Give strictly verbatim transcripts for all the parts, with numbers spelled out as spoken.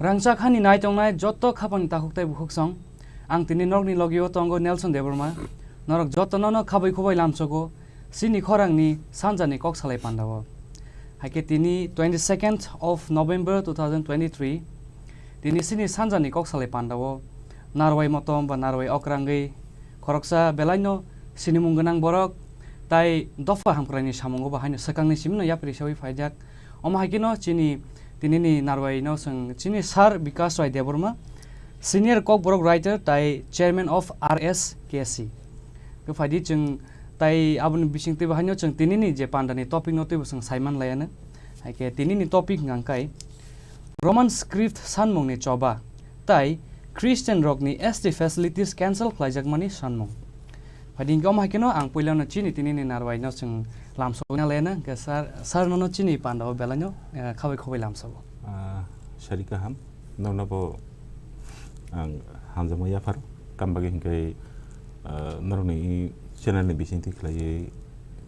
Rangchak hani nai tongnai jotto khapangni takhuk tei bukhuksong. Ang tini norokni logio tongo Nelson Debbarma. Norok jotto nono khabai khubai lamsogo. Chini khorangni sanjani kok salai pandao. Haikhe tini twenty second of November two thousand twenty-three. Tini chini sanjani kok salai pandao. Narwai motom ba narwai okrangwi khoroksa belaino sinimung gwnang borok tai dopha hamkraini samungo bo haino swkangni simino yapri sawi phaijak. Omo hai kheno chini tinini narwai no chwng chini Sir Bikash Rai Debbarma, senior Kokborok writer tai chairman of R S K C. Khe phaidi chwng tai aboni bising twibo haino chwng tinini je pandani topic no twibo chwng saiman laiano. Haikhe tinini topic hwnkha khe Roman script sanmungni choba tai Christian rokni S T facilities cancel khlaijakmani sanmung. Phaidi hwnkhe omo hai kheno ang puilano chini tinini narwai no chwng lamsokna laiana, hwnkhe sir, sir nono chini pandao belaino, eh, khabai khubai lamsogo. Ah, sari kaham, norno bo ang hamjakma yapharo, tamo bagwi hwnkhe, ah, norokni channel ni bisingtwi khlaiwi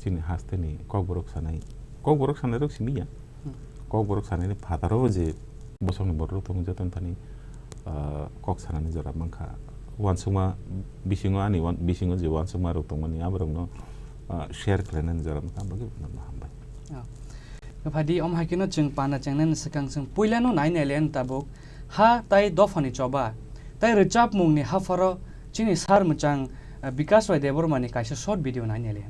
chini hasteni kokborok sanai, kokborok sanairok simi ya. Hmm. Kokborok sanaini phataro je bosongni borok tongo, jotono thani, ah, kok sanani jora mankha. Uansukma bisingo, ani uan-, bisingo je uansukma rok tongmani, aborokno, ah, share khlainani jora mankha, aboni bagwi norokno hambai. Oh. Khe phaidi, omo hai kheno chwng panda chengnani swkang chwng puilano nai nai le tabuk ha tai dophani choba tai rwchapmungni hapharo chini sir mwchang, ah, Bikash Rai Debbarmani kaisa short video nai nai le.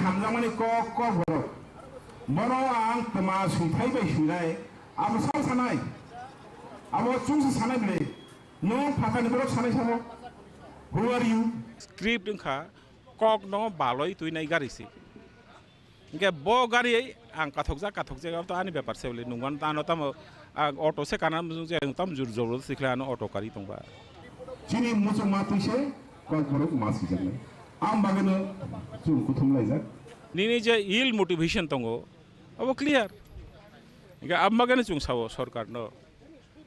Hamjakmani kok, kok borok. Bono ang twma suithai bai suinai. Abo sal sanai. Abo chungsa sanai bwle. Nwng phatani borok sanai sabo. Who are you? Script wngkha kok no baloi tuinai gari se. Hingke bo gari ang kathokjak, kathokjak, abo to ani bepar se bwle. Nungmano ta ano tamo, ang auto se kana mujung je, ang tamo jur jobor sikla ano auto kari tongba. Chini muchungma twi se kok borok ma sijaknai. Ang bagwino chwng kuthum laijak. Nini je ill motivation tongo, abo clear. Hingke ang bagwino chwng sao sorkar no.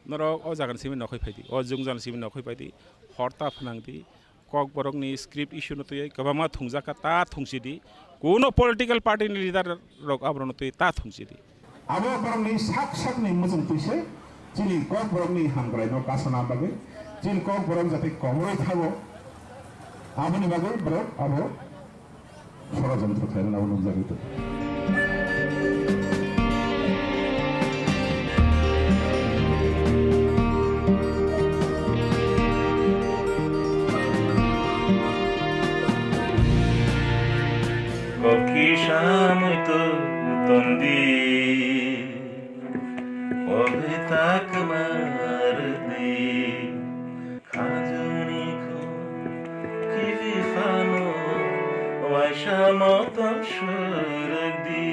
Norok o jaga ni simi nokhoi phaidi, o jung jaga ni simi nokhoi phaidi, horta phnang di, kok borok ni script issue no twi kwbangma thungjak kha, ta thungsi di, kuno political party ni leader rok aborok no twi ta thungsi di. Abo borok ni sak sak ni muchung twi se chini kok borok ni hamkrai no kasana bagwi, chini kok borok jate komoroi thago, aboni bagwi borok abo Sorojontro khlaina nabo nukjagwi tongo. Kokisa muitu tondi, obe tak mardi. Khajuni khu khibi phano waisa motom surukdi.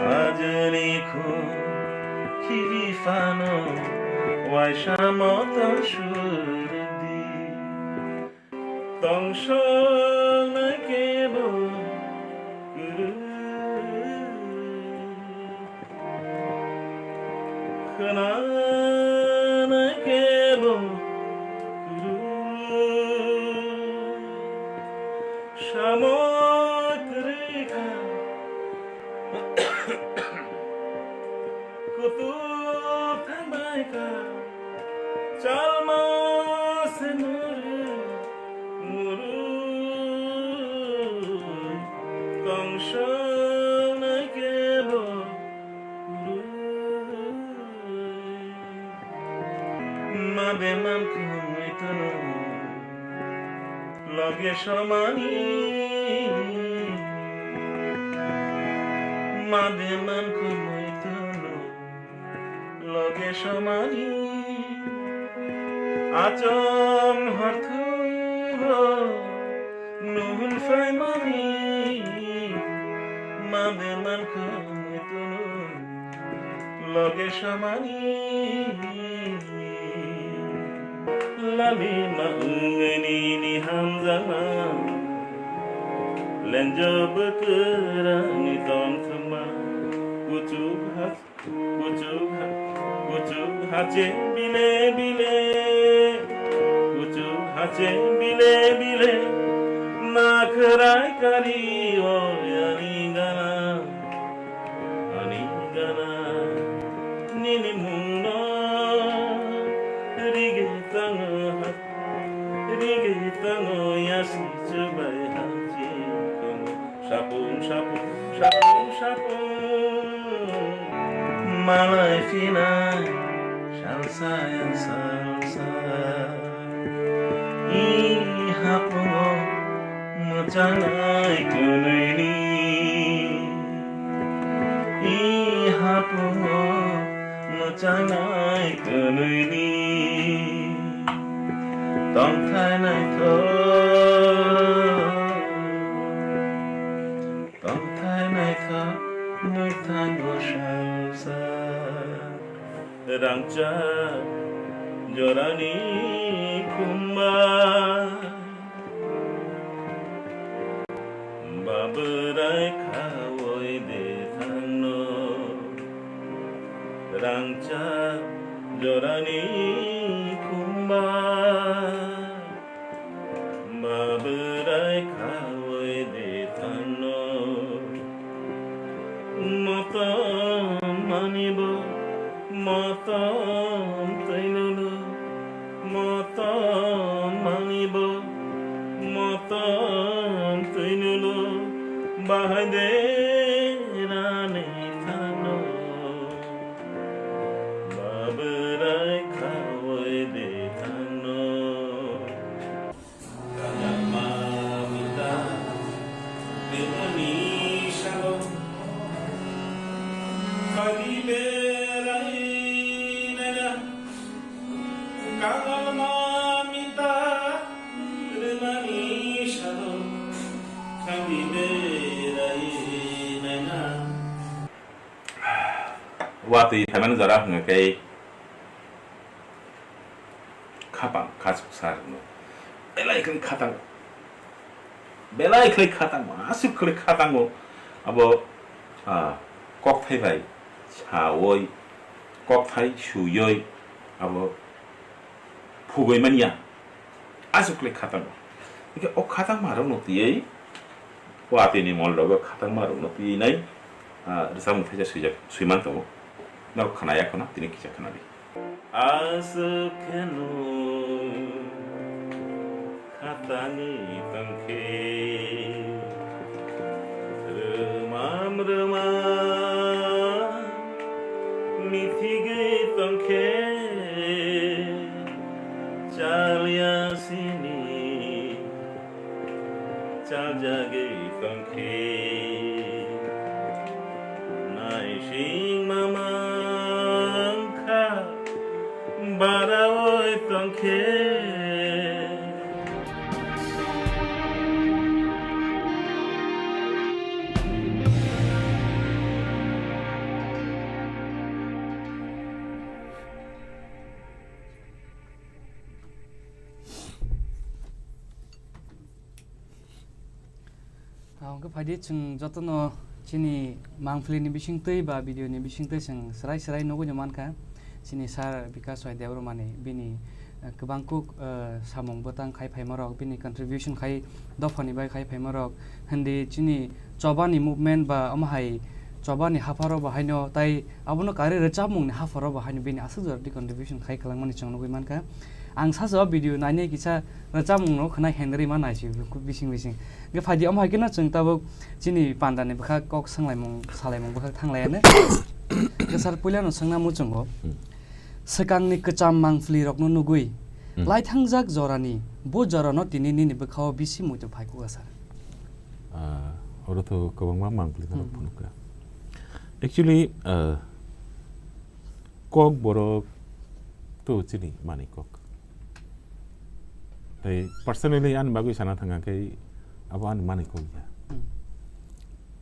Khajuni khu khibi phano waisa motom surukdi. Tongthoknai kebo kwrwi. Khwnanai kebo kwrwi. Samoi kwrwi kha. Kutuk thangbai kha. Chalma se muru. Muru, tongthoknai kebo kwrwi. Mabe mankhungwi tono loge somani. Mabe mankhungwi tono loge somani. Achom horthubo nuhun phaimani. Mabe mankhung tunun loge somani. Lalima wngwi nini hamjakma, lenjo bwkwrangni tongthokma, kuchuk ha-, kuchuk ha-, kuchuk hache bile bile, kuchuk hache bile bile, nakhwrai kari o ani gana. Ani gana nini mungno rige tango, rige tango yasi chubai hachi kono. Sapung, sapung, sapung, sapung. Malai phinai salsa yang salsa. I hapungo mwchangnai kwnwini, i hapungo mwchangnai kwnwini tongthai naithok, tongthai naithok mwthango salsa. Rangchak jorani khumba. Babwrai khaui de thangno, rangchak jorani khumba. Babwrai khaui de thangno, motom manibo, motom twi lulu. Motom manibo, motom twi lulu, bahai de rani thangno, babwrai khaui de thangno. Kajama mita, bemani salo, kagi berai nena. Kagalma mita rwnani salo thangwi berai naina. Watwi phaimani jora hwnkhe khapang khachuk sa rwno. Belai khe khatang. Belai khlai khatango, aswk khlai khatango, abo, ah, kokthai bai saui, kokthai suioi, abo phugui manya, aswk khlai khatango. Hingkhe o khatangma rokno twiwi, o atini mol rogo khatangma rokno twiwi nai, ah, rwchapmung thaisa swijak, swiman tongo. Norok khna ya khna, tini kisa khna di. Aswk kheno khatangwi tongkhe, rwmam rwmam mithigwi tongkhe, chalya sini chaljagwi tongkhe, naising mamang kha barawi tongkhe. Ah, hwnkhe phaidi chwng jotono chini mangpili ni bisingtwi ba video ni bisingtwi chwng swrai swrai nugwi no mankha. Chini sir Bikash Roy Debbarma ni bini, eh, kwbang kuk, eh, samung bwtang khai phaima rok, bini contribution khai dopha ni bai khai phaima rok, hindi chini choba ni movement ba omo hai choba ni hapharo bo haino tai abono karwi rwchapmung ni hapharo bo haino bini aswk jora twi contribution khai kwlangmani chwng nugwi mankha. Ang sacha o video nainai kisa rwchapmung no khwnai Henry ma naisi bising bising. Hwnkhe phaidi omo hai kheno chwng tabuk chini panda ni bwkhak kok swnglaimung salaimung bwkhak thanglaiya no. Hwnkhe sir puila no swngna muchungo. Hmm. Swkang ni kwcham mangpili rok no nugwi. Hmm. Lai thangjak jora ni bo jora no tini nini bwkha o bisi muitu phai kuga sir. Ah, oro to kwbangma mangpili rok Hmm. phunukha. Actually, ah, kok borok to chini mani kok. Tei personally ani bagwi sana thangkha khe abo ani mani kok ya. Hmm.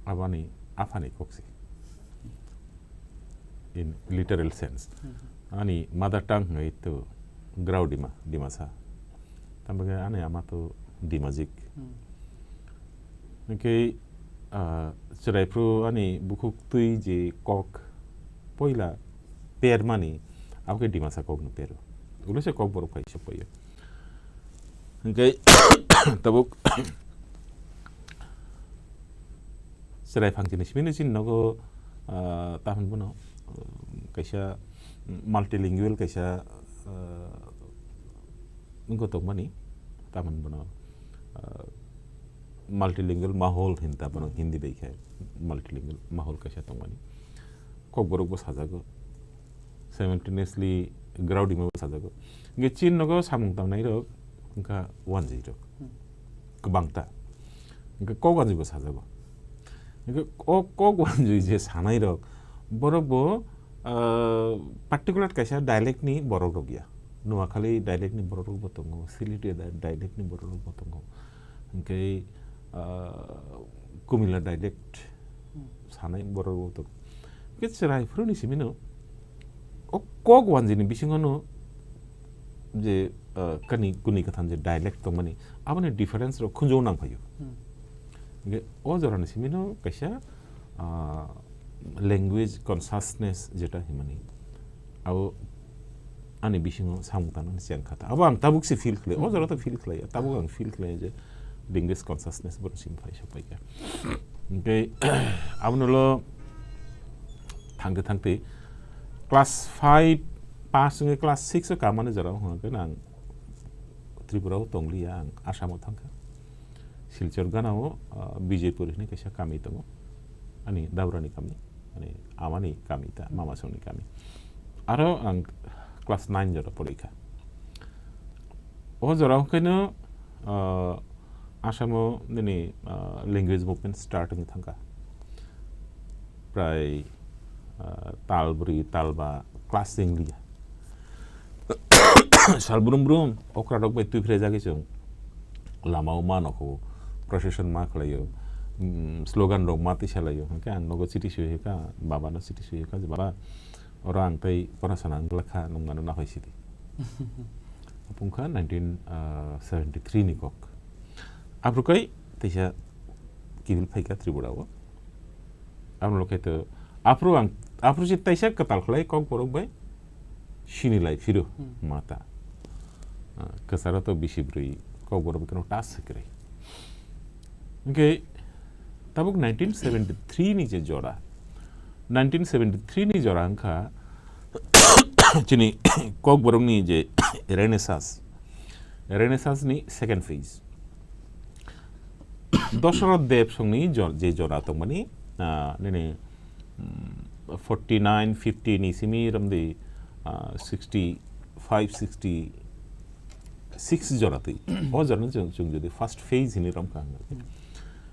Abo ani aphani kok se. In literal sense. Hmm. Ani mother tongue hwnwi to Graudima, Dimasa. Aboni bagwi ani ama to Dimajik. Hmm. Hwnkhe, ah, chwraiphru ani bukhuk twi je kok poila permani, abo khe Dimasa kokno pero. Ulo se Kokborok phai se paio. Hwnkhe tabuk chwrai phang chini simi chini nogo, ah, tahon bono, ah, kaisa multilingual kaisa, ah, wngkha tongmani, tamoni bono, ah, multilingual mahol hinwi ta bono Hindi bai khe multilingual mahol kaisa tongmani. Kokborok bo sajago, simultaneously Graudima bo sajago. Hwnkhe chini nogo samung tangnai rok wngkha wanjwi rok, Hmm. kwbangta. Hwnkhe kok wanjwi bo sajago. Hwnkhe o kok wanjwi je sanai rok, borok bo, ah, particular kaisa dialect ni borok rok ya. Noakhali dialect ni borok rok bo tongo, Sylhet dia-, dialect ni borok rok bo tongo. Hwnkhe, ah, Kumila dialect Hmm. sanai borok rok bo tongo. Hwnkhe chwraiphru ni simi no o kok wanjwi ni bisingo no je, ah, kani kuni kwthang je dialect tongmani, aboni difference rok khunju nang phaio. Hmm. Hwnkhe o jora ni simi no kaisa, ah, language consciousness jeta hinmani, abo ani bisingo samung tangnani cheng kha ta. Abo ang tabuk se feel khlai, o jora to feel khlai, tabuk ang feel khlai je language consciousness borok simi phai sok pai kha. Hwnkhe abono lo thangte thangte class five pass wngwi class six o kamani jora wngkha khe ang Tripura o tongliya, ang Assam o thangkha. Silchar gana o, ah, Bijaypur hinwi kaisa kami tongo. Ani dabrani kami, ani amani kami ta, mama songni kami. Aro ang class nine jora porikha. O jora o khaino, ah, Assam o nini, ah, language movement start wngwi thangkha. Prai, ah, tal bwrwi, tal ba class wng liya. Sal brum brum okra rok bai twi phre jagwi chwng lama o ma nokho, procession ma khlaio, mm, slogan rok ma tisa laio. Hwnkhe ang nogo chiti sui kha, baba no chiti sui kha, "Baba, oro ang tei porasana wng glak kha, nwng ano nahoi sidi." Apung kha nineteen seventy three ni kok. Aphuru kai teisa kibil phaikha Tripura o. Amo khe to aphuru ang, aphuru se taisa kwtal khlai Kokborok bai sini lai phiro Hmm. mata. Ah, kwcharo to bisi bwrwi Kokborok bai kheno tas kwrwi. Hwnkhe tabuk nineteen seventy three ni je jora, nineteen seventy three ni jora wngkha chini Kokborokni je Renaissance, Renaissance ni second phase. Dosoroth Dev songni jor-, je jora tongmani, ah, nini, mm, forty nine, fifty ni simi romdi, ah, sixty five, sixty six jora twi. O jora no chwng, chwng jodi first phase hini romkha hwnkhe.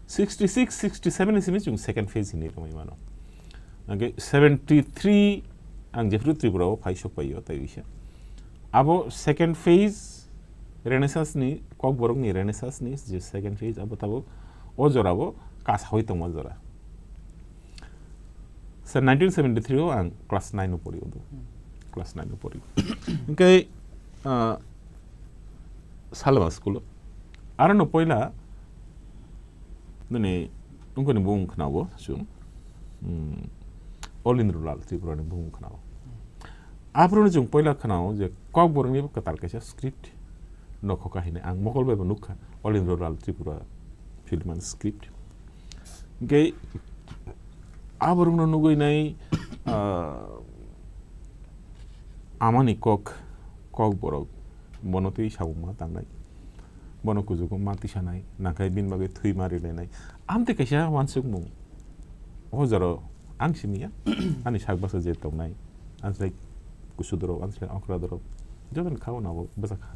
Sixty six, sixty seven ni simi chwng second phase hini romwi mano. Hwnkhe seventy three ang jephru Tripura o phai sok pai o tei wisa. Abo second phase Renaissance ni, Kokborok ni Renaissance ni je second phase, abo tabuk o jora bo kasawi tongma jora. Sir, nineteen seventy three o ang class nine o pori obo. Hmm. Class nine o pori. Hwnkhe, ah, Salama school o. Aro no poila nini wngkoni bumung khwnao chwng. Hmm. Olindro Lal Tripura ni bumung khwnao. Aphuru no chwng poila khwnao je Kokborok ni kwtal kaisa script nokho kahini ang mokol bai bo nukha Olindro Lal Tripura film and script. Hwnkhe aborokno nugwi nai, ah, amani kok, Kokborok, bono twi samung ma tangnai, bono kuchugo ma tisanai, nangkhe bini bagwi thwi ma rilainai. Amtwi kaisa uansukmung o jora ang simi ya, ani sak bwsa je tongnai, ang slai kusu dorop, ang slai okra dorop, jotono kha-o nabo bwsa kha.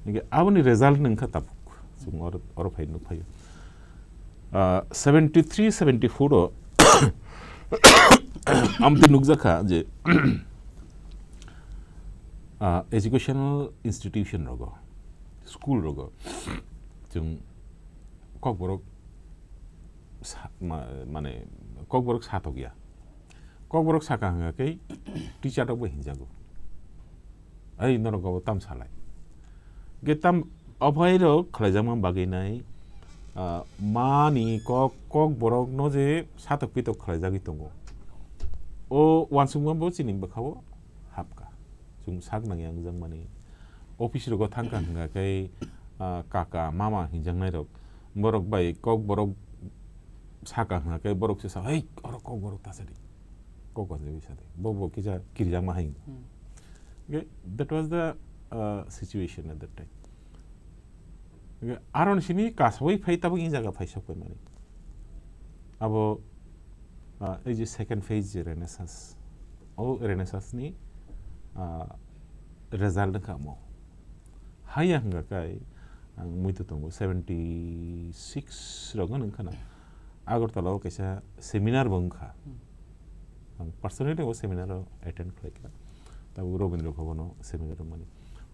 Hwnkhe aboni result no wngkha tabuk, chwng oro, oro phai nuk phaio. Ah, seventy three, seventy four o amtwi nukjakha je, ah, educational institution rogo, school rogo, chwng Kokborok sa-, ma-, mane, Kokborok satok ya. Kokborok saka hwnkha khe teacher rok bo hinjago. Ai, norok bo tam salai. Ge tam Obhairok khlaijakma bagwi nai, ah, mani kok, kok borokno je satok pitok khlaijagwi tongo. O uansukma bo chini bwkhao hapkha. Chwng sak nangya wngjakmani. Office rogo thangkha hwnkha khe, ah, kaka, mama hinjaknairok. Borok bai kok borok saka hwnkha khe borok se sa, "Hei, oro kok borok ta sadi." Kok bai sadi. Bo bo kisa kirijakma hai. Hmm. Okay, that was the, uh, situation at that time. Hwnkhe aro ni simi kasawi phai tabuk e jaga phai sok pai mani. Abo, ah, ei je second phase je Renaissance. O Renaissance ni, ah, result wngkha omo. Haiya hwnkha kai ang muitu tongo seventy six rok wngkha na. Agartala o kaisa seminar bo wngkha. Hmm. Ang personally o seminar o attend khlaikha. Tabuk Rabindra Bhavan o seminar wngmani.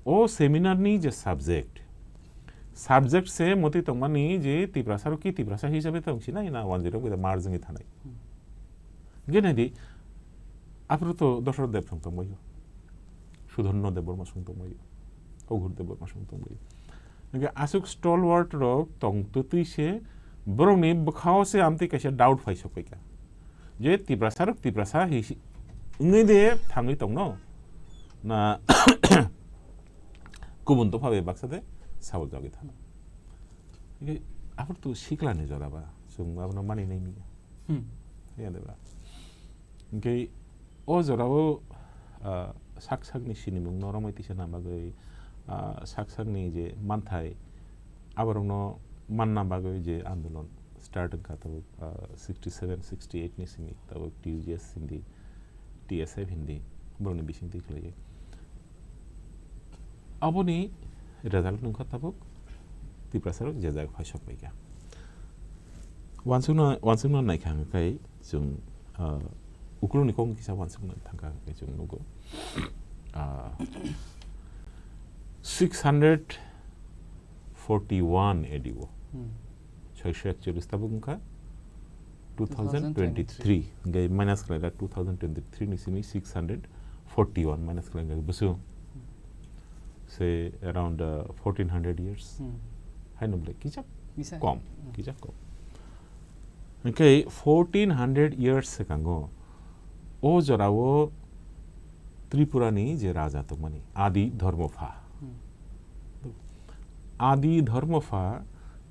O seminar ni je subject, subject se motwi tongmani je Tiprasa rok ki Tiprasa hisabe tong sinai na one zero merge wngwi thanai. Hmm. Hwnkhe naidi, aphuru to Dosrot Deb song tongbaio, Sudhorno Debbarma song tongbaio, Aughur Debbarma song tongbaio. Hwnkhe aswk stalwart rok tong twtwi se borokni bwkhao se amtwi kaisa doubt phai sokphaikha. Je Tiprasa rok Tiprasa hi si-, wngwi de thangwi tongno? Na kubun dopha bai baksa de sabok jagwi thangno? Hwnkhe aphuru to sikla ni jora ba, chwng abono mani nai miya. Hmm. Hwnkhe de ba. Hwnkhe o jorao, ah, sak sakni sinimung no romwi tisa na bagwi, ah, sak sakni je manthai, aborokno manna bagwi je andolon start wngkha tabuk, ah, sixty seven, sixty eight ni simi tabuk T U J S hindi, T S F hindi, borokni bisingtwi khlaiwi. Aboni result wngkha tabuk Tiprasa rok je jaga phai sok paikha. Wansukna, wansukna naikha hwnkhe chwng, ah, ukulukni kokno kisa wansukna thangkha hwnkhe chwng nugo. Ah, six hundred forty one A D o. Hmm. Soiso ekcholish tabuk wngkha two thousand twenty three. Hwnkhe minus khlaila two thousand twenty three ni simi six hundred forty one minus khlaila bwswk. Say around, uh, fourteen hundred years. Hmm. Haino bwle kisa kisa. Kom, hmm, kisa kom. Hwnkhe fourteen hundred years swkango o jorao Tripura ni je raja tongmani Adi Dharmapha. Hmm. Adi Dharmapha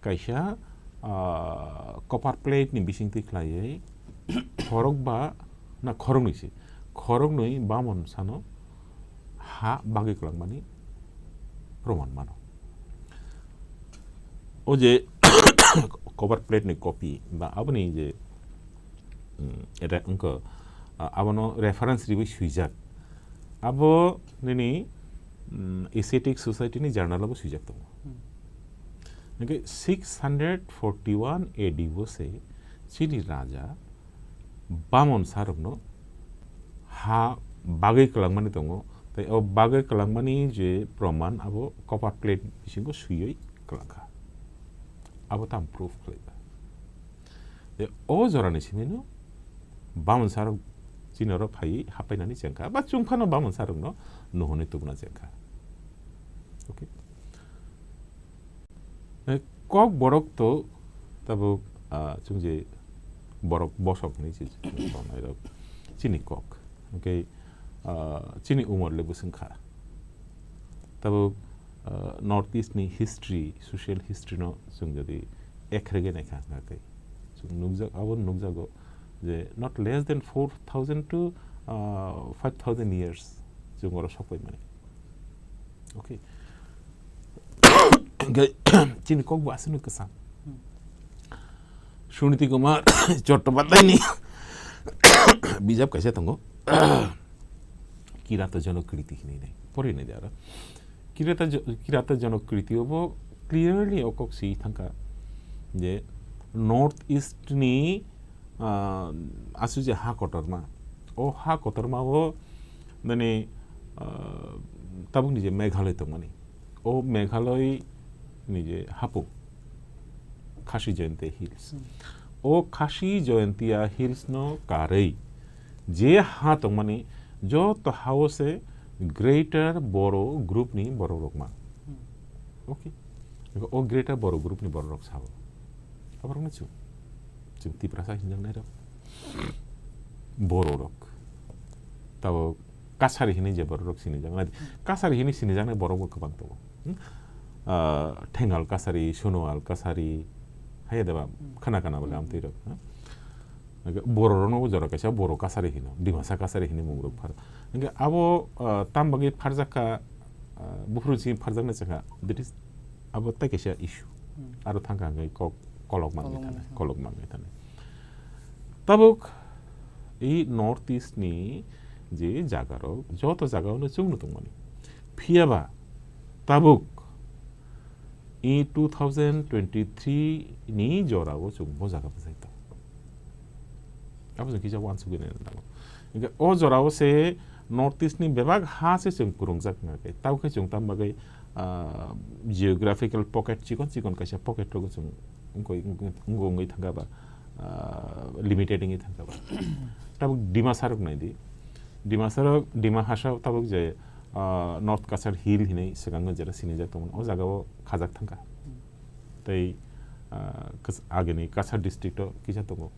kaisa, ah, copper plate ni bisingtwi khlaiwi khorokba na khoroknwi se, khoroknwi bamon sano ha bagwi kwlangmani proman mano. O je copper plate ni copy ba aboni je, mm, eta wngkha, ah, abono reference riwi swijak. Abo nini, mm, Asiatic Society ni journal o bo swijak tongo. Hmm. Hwnkhe six hundred forty one A D o se chini raja bamon sarokno ha bagwi kwlangmani tongo, tei o bagwi kwlangmani je proman abo copper plate bisingo swiwi kwlangkha. Abo tamo proof khlaikha. Tei o jorani simino bamon sarok chini oro phaiwi hapainani chengkha, ba chwng phano bamon sarokno nuhuni tubuna chengkha. Okay. Eh, kok borok to tabuk, ah, chwng je borok bosok hinwi se chwng tongnai rok chini kok. Hwnkhe, ah, chini umor le bwswng kha. Tabuk, ah, North East ni history, social history no chwng jodi ekhrege naikha hwnkhe chwng nukjak, abo nukjago je not less than four thousand to, ah, five thousand years chwng oro sokpai mani. Okay. Hwnkhe chini kok bo aswkno kwchang. Hmm. Suniti Kumar Chattopadhyay ni bijap kaisa tongo. Kirata Jonokriti hinwi nai. Pori nai de aro. Kirata Jo-, Kirata Jonokriti o bo clearly o kok swi thangkha je North East ni, ah, aswk je ha kotorma. O ha kotorma o nini, ah, tabukni je Meghalaya tongmani. O Meghalaya ni je hapung Khasi Jaintia Hills. Hmm. O Khasi Jaintia Hills no karwi je ha tongmani joto ha o se Greater Boro group ni borok rok ma. Hmm. Okay. O greater Boro group ni borok rok sao. Aborok no chwng. Chwng Tiprasa hinjaknai rok. Boro rok. Tabo Kasari hinwi je borok rok sinijak. Nai, Kasari hinwi sinijaknai borok bo kwbang tongo. Hmm? Ah, Thengal Kasari, Sonowal Kasari, haiya deba khana khana bole amtwi rok. Hmm? Hingke Boro rokno o jora kaisa Boro Kasari hino, Dimasa Kasari hinwi mung rok phar. Hingke abo, ah, tam bagwi pharjak kha, ah, buphuru simi pharjaknai chakha, that is, abo tai kaisa issue. Hmm. Aro thangkha hingke kok kolok mangwi Kolok thanai, mangwi. Kolok mangwi thanai. Tabuk i North East ni je jaga rok, joto jaga o no chwng no tongmani. Phiya ba tabuk i two thousand twenty-three ni jora o chwng bo jaga bwsai tong. Abo chwng kisa uansugwi nai nango. Hingke o jora o se North East ni bebak ha se chwng kwrwngjak wngkha khe. Tamo khe chwng tam bagwi, ah, geographical pocket, chikon chikon kaisa pocket rogo chwng wngkoi, wngkoi, wngkoi wngwi thangkha ba, ah, limited wngwi thangkha ba. Tabuk Dimasa rok nai di. Dimasa rok, Dima Hasao tabuk je, ah, North Cachar Hill hinwi swkango jera sinijak tongmani, o jaga o khajak thangkha. Tei, ah, kas-, agini Cachar district o kisa tongo.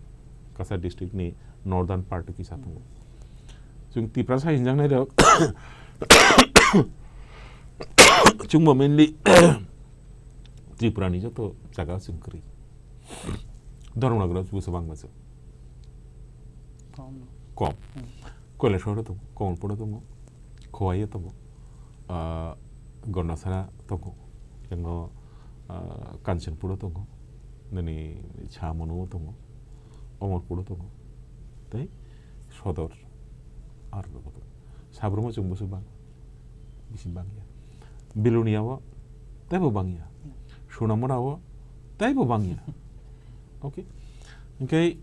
Cachar district ni northern part o kisa tongo. Chwng Tiprasa hinjaknai rok, chwngbo mainly Tripura ni joto jaga chwng kwrwi. Dharmanagar o chwngbo bangma chwng. Kom. Kom. Hmm. Kailasahar o tongo, Kamalpur o tongo, Khowai o tongo, ah, Gandasara tongo, yang o, ah, Kanchanpur o tongo, nini Chamanuo tongo, Amarpur o tongo, tei Sodor, aro tongo. Sabruma chwng bwswk bang, bisi bangya. Belonia o teibo bangya. Sonamura o teibo bangya. Okay. Hingke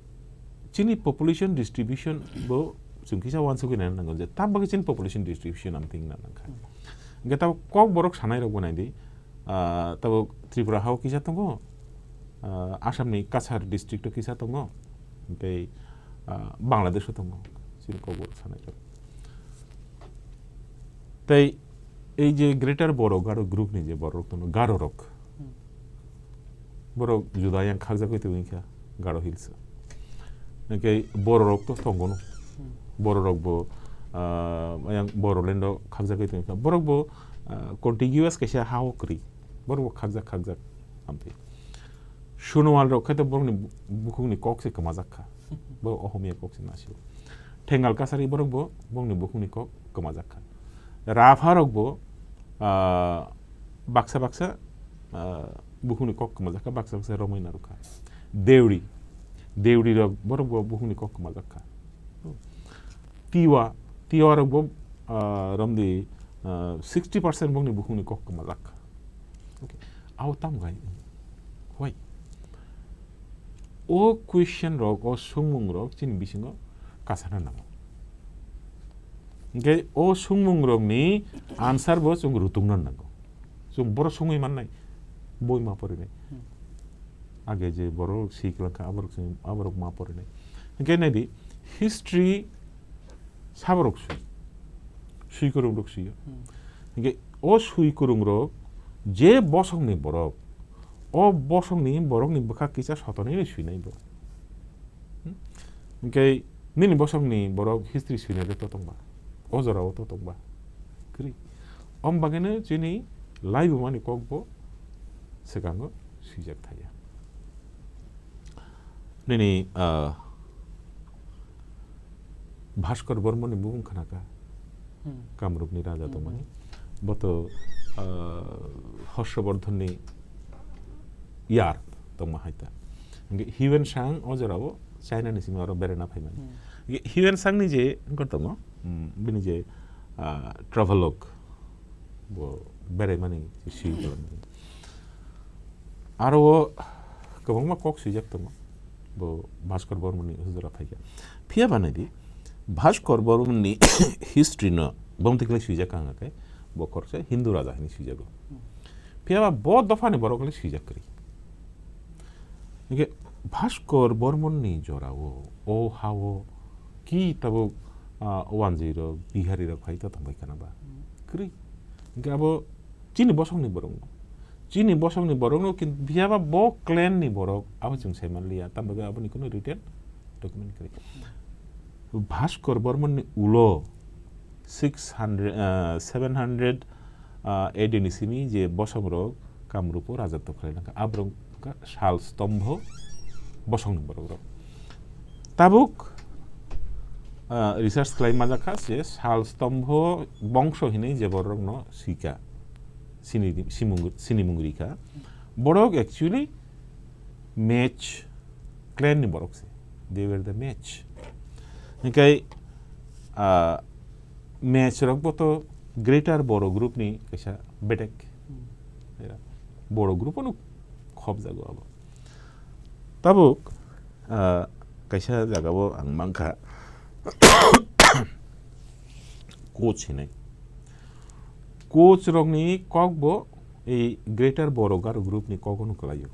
chini population distribution bo chwng kisa uansugwi naina nango je tam bagwi chini population distribution ang thik na nangkha. Hingke tabo kok borok sanai rok bo nai di, ah, tabo Tripura hao kisa tongo, ah, Assam ni Cachar district o kisa tongo, tei, ah, Bangladesh o tongo chini kok borok sanai rok. Tei ei je Greater Boro Garo group ni je borok tongo, Garo rok. Hmm. Borok juda yang khakjagwi tongwi kha Garo Hills o. Hingke Boro rok to tongo no. Hmm. Boro rok bo, ah, yang Boro land o khakjagwi tongwi kha. Borok bo, ah, contiguous kaisa ha o kwrwi. Borok bo khakjak khakjak amtwi. Sonowal rok khe to borokni bu-, bukhukni kok se kwmajak kha. Bo Ohomia kok se nasio. Thengal Kasari borok bo bongni bukhukni kok kwmajak kha. Rapha rok bo, ah, baksa baksa, ah, bukhukni kok kwmajak kha, baksa baksa romwi narwk kha. Deuri, Deuri rok borok bo bukhukni kok kwmajak kha. Tiwa, Tiwa rok bo, ah, romdi, ah, sixty percent bongni bukhukni kok kwmajak kha. Okay. Abo tamo gai? Why? O question rok, o sungmung rok chini bisingo kasana nango. Hingke o sungmung rokni answer bo chwng rutungna nango. Chwng boro sungwi mannai, boi ma porinai. Hmm. Age je borok si kwlangkha, aborok chwng, aborok ma porinai. Hingke naidi, history saborok swi, swi kwrwng rok swiyo. Hmm. Hingke o swi kwrwng rok je bosongni borok, o bosongni borokni bwkha kisa sotonwi swinai bo. Hmm? Hingke nini bosongni borok history swinai rok to tongba, o jorao to tongba. Kwrwi. Om bagwino chini laibumani kokbo swkango swijak thaya. Nini, ah, Bhaskor Bormoni bubung khnakha, hmm, Kamrupni raja, hmm, tongmani. Hmm. Bo to, ah, Horshabordhonni yar tongma hai ta. Hingke Hiuen Sang o jorao China ni simi oro berena phaimani. Hmm. Hingke Hiuen Sang ni je wngkha tongo, hmm, bini je, ah, travelogue, bo beraimani si kalamani. Aro o kwbangma kok swijak tongo, bo Bhaskor Bormoni hujura phaikha. Phiya ba naidi, Bhaskor Bormoni history no bomtwi khlai swijak ang khe, bo khoroksa Hindu raja hinwi swijago. Phiya ba bo dophani borok le swijak kwrwi. Hingke Bhaskor Bormoni jorao, o hao ki tabuk, ah, wanjwi rok, Bihari rok phai ta tongbai khana ba? Hmm. Kwrwi. Hingke abo chini bosongni borok no. chini bosongni borokno, kintu phiyaba bo clan ni borok, abo chwng sai manliya, tamo bagwi aboni kuno written document kwrwi. Bhaskor Bormon ni ulo six hundred, ah, seven hundred, ah, A D ni simi je bosongrok Kamrupo rajatw khlaina kha, aborok wngkha sal stombho bosongni borokrok. Tabuk, ah, research khlai manjak kha je sal stombho bongso hinwi je borokno swika, sini, simung, sinimung rikha. Borok actually Mech clan ni borok se. They were the Mech. Hinkhe, ah, Mech rok bo to Greater Boro group ni kaisa bedek. Hmm. Era Boro group ano khobjago abo. Tabuk, ah, kaisa jaga o ang mankha Koch hinwi. Koch rokni kok bo ei Greater Boro Garo group ni kok no kwlaio.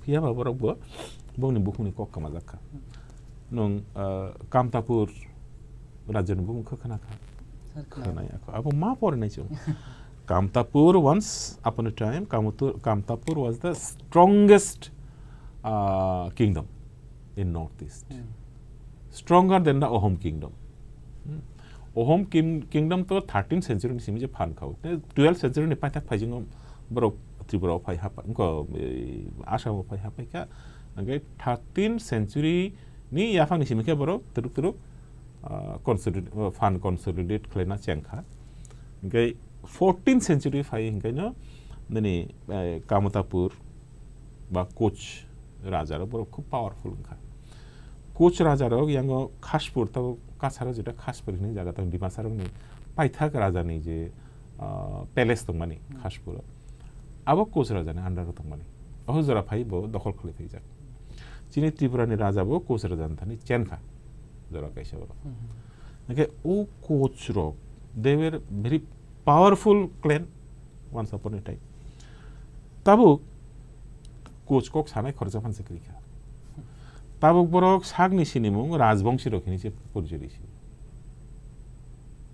Phiyaba borok bo bongni bukhukni kok kwmajak kha. Nwng, ah, Kamtapur rajyoni bumung khe khna kha? Sir, khna. Khna ya kho. Abo ma pore nai chwng. Kamtapur once upon a time, Kamutu-, Kamtapur was the strongest, ah, kingdom in Northeast. Hmm. Stronger than the Ahom kingdom. Hmm. Ahom kim-, kingdom to thirteenth century ni simi je phan khao. Te twelfth century ni paithak phaijingo borok Tripura o phai hapa, wngkha, eh, Assam o phai hapai kha. Hingke thirteenth century ni yaphang ni simi khe borok turuk turuk, ah, consolid-, ah, phan consolidate khlaina cheng kha. Hingke fourteenth century phai hingke no nini, eh, Kamtapur ba Koch raja rok borok khub powerful wngkha. Koch raja rok yango Khaspur, tabo Kachar o jeta Khaspur hinwi jaga tongo, Dimasa rokni paithak raja ni je, ah, palace tongmani Hmm. Khaspur o. Abo Koch raja ni under o tongmani. O jora phai bo dokhol khlai phaijak. Chini Tripura ni raja bo Koch raja ni thani chen kha. Jora kaisa oro. Hmm. Hingke o Koch rok, they were very powerful clan once upon a time. Tabuk Koch kok sanai khoroksa phan se kwrwi kha. Tabuk borok sakni sinimung rajbongsi rok hinwi se porjoli se.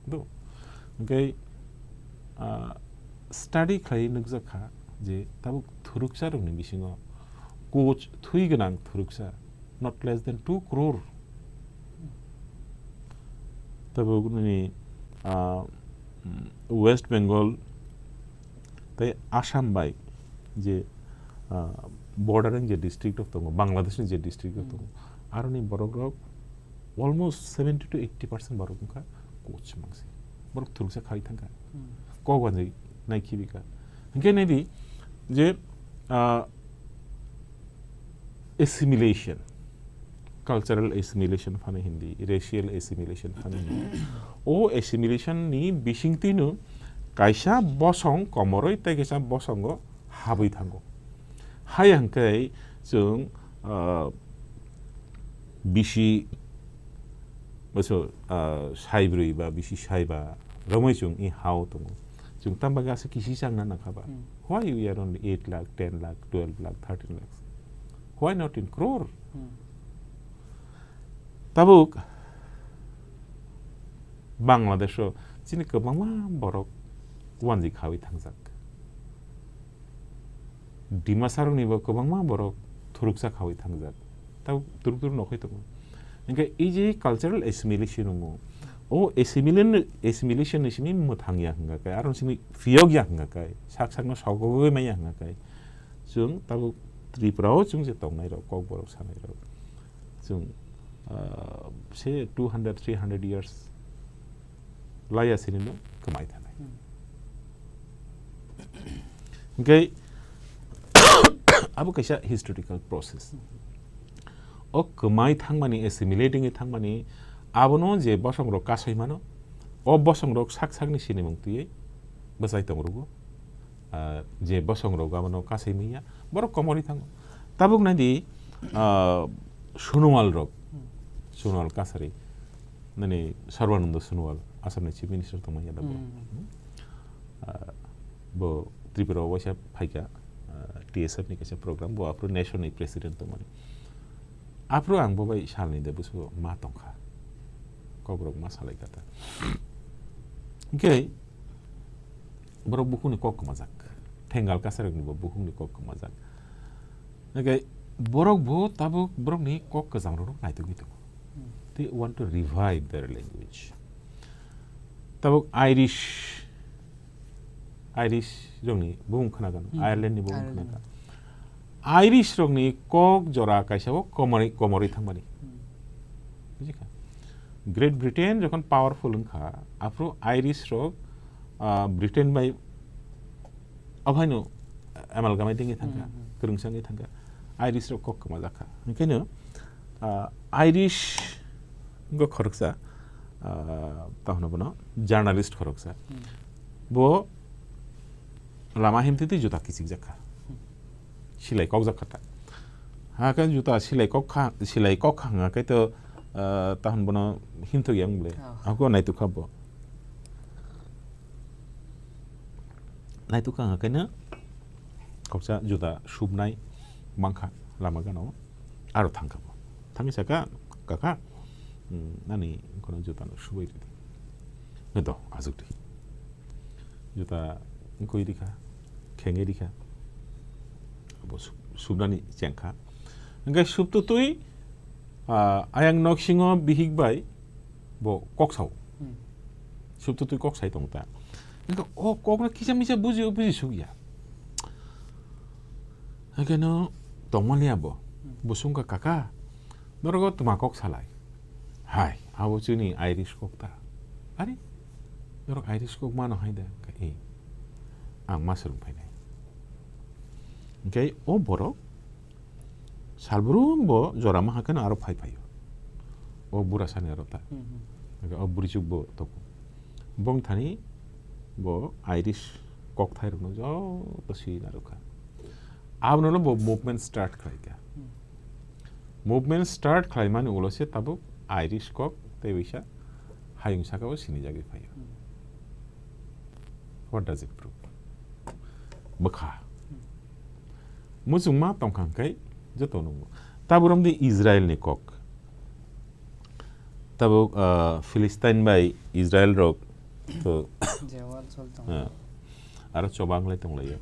Do. Hingke, ah, study khlai nukjak kha je tabuk thuruksa rokni bisingo Koch thwi gwnang thuruksa not less than two crore. Tabuk nini, ah, mm, West Bengal tei Assam bai je, ah, bordering je district rok tongo, Bangladesh ni je district rok Hmm. tongo, aroni borok rok almost seventy to eighty percent borok wngkha Koch mangsi. Borok thuruksa khai thangkha. Hmm. Kok wanjwi nai khibi kha. Hingke nai di je, ah, assimilation, cultural assimilation phano hindi, racial assimilation phano hindi. O assimilation ni bisingtwi no kaisa bosong komoroi tei kaisa bosongo habwi thango. Hai hingke chwng, ah, bisi, boso, ah, saibrwi ba bisi saiba romwi chwng i hao tongo. Chwng tamo bagwi aswk kisi changna nangkha ba? Hmm. Why we are only eight lakh, ten lakh, twelve lakh, thirteen lakhs? Why not in crore? Hmm. Tabuk Bangladesh o chini kwbangma borok wanjwi khawi thangjak. Dimasa rokni bo kwbangma borok thuruksa khawi thangjak. Tabuk turuk turuk nokhoi tongo. Hingke e je cultural assimilation wngo, o assimilation, assimilation ni simi mwthang ya hwnga khe, aro simi phiyok ya hwnga khe, sak sakno sogogwi maya hwnga khe, chwng tabuk Tripura o chwng je tongnai rok, Kokborok sanai rok, chwng, ah, se two hundred, three hundred years laya sini no kwmai thanai. Hmm. Hingke abo kaisa historical process. O kwmai thangmani, assimilating thangmani, abono je bosongrok kasai mano, o bosongrok sak sakni sinimung twiwi bwsai tongrugo. Ah, je bosongrok abono kasai manya, borok komorwi thango. Tabuk nai di, ah, Sonoal rok, Hmm. Sonoal Kasari, nini Sarbananda Sonoal, Assam ni Chief Minister tongmani yada borok. Hmm. Hmm? Ah, bo Tripura o waisa phaikha, ah, T S F ni kaisa program, bo aphuru nation ni president tongmani. Aphuru ang bo bai salni de bwskango ma tongkha. Kokborok ma salai kha ta. Hingke borok bukhukni kok kwmajak. Bengal kasarokni bo bukhukni kok kwmajak. Hwnkhe borok bo tabuk borokni kok kwcham rokno naitugwi tongo. Hmm. They want to revive their language. Tabuk Irish, Irish rokni bumung khnagan, Hmm. Ireland ni bumung Ireland. Khnagan. Irish rokni kok jora kaisa o komorwi, komorwi thangmani. Hmm. Bujikha? Great Britain jokhon powerful wngkha, aphuru Irish rok, ah, Britain bai Obohaino amalgamate wngwi thangkha, Hmm, hmm. kwrwngsa wngwi thangkha. Irish rok kok kwmajak kha. Hwnkheno, ah, Irish wngkha khoroksa, ah, tamo hwno bono journalist khoroksa. Hmm. Bo lama himtwi twi juta kichikjak kha. Hmm. Silai kokjak kha ta. Hakhe juta silai kok kha, silai kok kha hwnkhe to, ah, tamo hwno bono himthok ya wng bwle. Oh. Ako naituk kha bo. Naituk kha hwnka khe no koksa juta subnai mankha lama gana o, aro thangkha bo. Thangwi sakha, "Kaka, mm, nani kono juta no subwi ridi." Hwnkhe do, aswk di. Juta wngkui rikha, khengwi rikha. Abo sub-, subnani chengkha. Hwnkhe subtutwi, ah, ayang noksingo bihik bai bo kok sao. Hmm. Subtutwi kok sai tong ta. Hwnkhe o kokno kisa misa bujio, buji sukya. Hwnkhe no tongmani abo. Hmm. Bo sungkha, "Kaka, norok o twma kok salai." "Hai, abo chini Irish kok ta." "Are, norok Irish kok mano hai da?" Hwnkhe, "Ee, ang ma swrwng phainai." Hwnkhe o borok salbrum bo jora maha kheno aro phai phaio. O bura sani aro ta. Hmm, hmm. Hwnkhe o bwrwichuk bo tongo. Bong thani bo Irish kokthai rokno joto swi narwkha. Abono bo movement start khlaikha. Hmm. Movement start khlaimani ulo se tabuk Irish kok tei waisa hayung saka o sinijagwi phaio. Hmm. What does it prove? Bwkha. Hmm. Muchungma tongkha hwnkhe joto nungo. Tabuk romdi Israel ni kok. Tabuk, ah, Philistine bai Israel rok to, Je war chol tong. Ah, aro choba wng lai tong laio.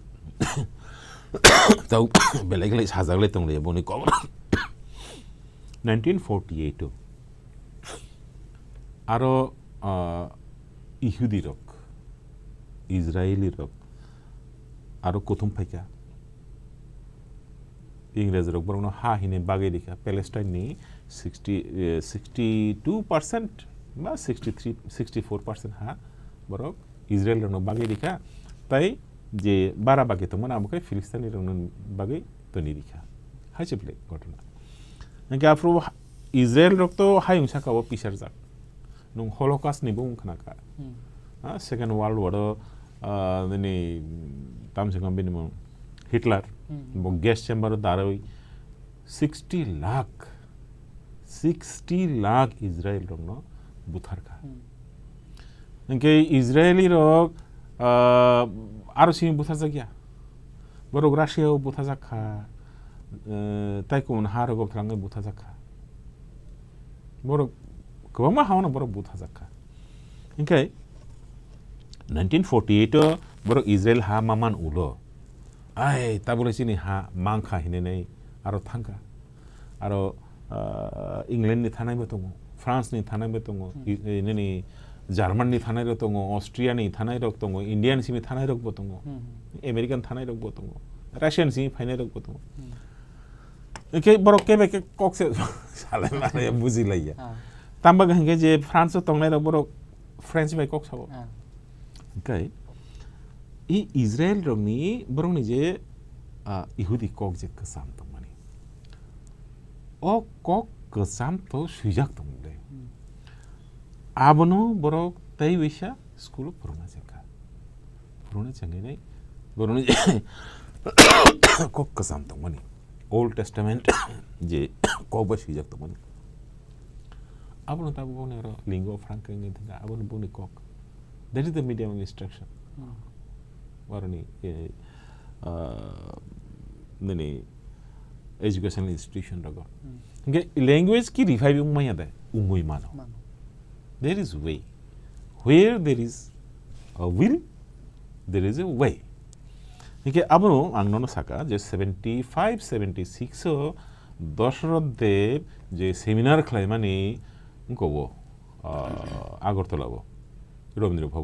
Tabuk belai belai sajak lai tong laio boni kok. Nineteen forty-eight o. Aro, ah, Ihudi rok, Israeli rok, aro kuthum phaikha. Ingres rok borokno ha hini bagwi rikha, Palestine ni sixty, eh, sixty two percent ba sixty three, sixty four percent ha borok Israel rokno bagwi rikha, tai je bara bagwi tongmani abo khe Philistine rokno bagwi toni rikha. Hai se belai ghotona. Hwnkhe aphuru Israel rok to hayung saka o pisarjak. Nwng Holocaust ni bumung khna kha. Hmm. Ha, Second World War o, ah, nini, tam se kam bini mung Hitler, Hmm. bo gas chamber o darwi sixty lakh, sixty lakh Israel rokno buthar kha. Hmm. Hwnkhe Israeli rok, ah, aro simi butharjak ya. Borok Russia o butharjak kha, eh, tai kumun ha rogo thrangwi butharjak kha. Borok kwbangma ha-o no borok buthajak kha. Hinkhe nineteen forty-eight o borok Israel ha maman ulo. Ai, tabukle chini ha mankha hinwi aro thangkha. Aro, ah, England ni thanai bo tongo, France ni thanai bo tongo, Hmm. i-, i-, nini German ni thanai rok tongo, Austria ni thanai rok tongo, India ni simi thanai rok bo tongo, Hmm. American thanai rok bo tongo, Russian simi phainai rok bo tongo. Hmm. Hwnkhe borok kebe khe kok se salai manai buji laiya. Ah. Tamo hwnkhe je France o tongnai rok borok French bai kok sao. Ah. Hwnkhe i Israel rokni borokni je, ah, Ihudi kok je kwcham tongmani. O kok kwcham to swijak tong le. Hmm. Abono borok tei waisa school o phwrwngna chengkha. Phwrwngna chengwi nai borokni kok kwcham tongmani. Old Testament je kok bai swijak tongmani. Abono tabuk boni oro lingua franca wngwi thangkha, abono boni kok. That is the medium of instruction. Hmm. Waroni, eh, ah, nini educational institution rogo. Hmm. Hingke language ki revive wngmaya de, wngwi mano. Mano. There is way. Where there is a will, there is a way. Hingke abono ang nono saka je seventy five seventy six o Dosoroth Dev je seminar khlaimani wngkha o, ah, Agartala o, Rabindra Bhaban.